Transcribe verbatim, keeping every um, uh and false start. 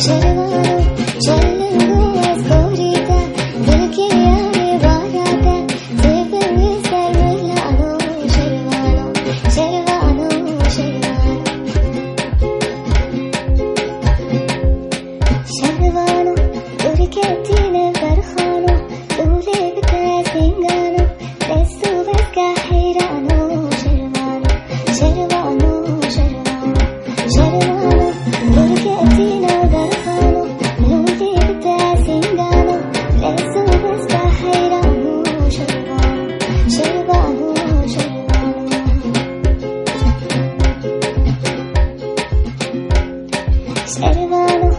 Şervano, şerlingo ez gorî te, dilkê yarê bara te, têbin wî ser milano, şervano, şervano, şervano. Şervano, dur ketîne berxano, dûlê bite zingano, dest û dezgeh heyrano, şervano, şervano, şervano. Şervano, dur ketîne berxano, dûlê bite zingano, dest û dezgeh heyrano, şervano, şervano, şervano. Şervano,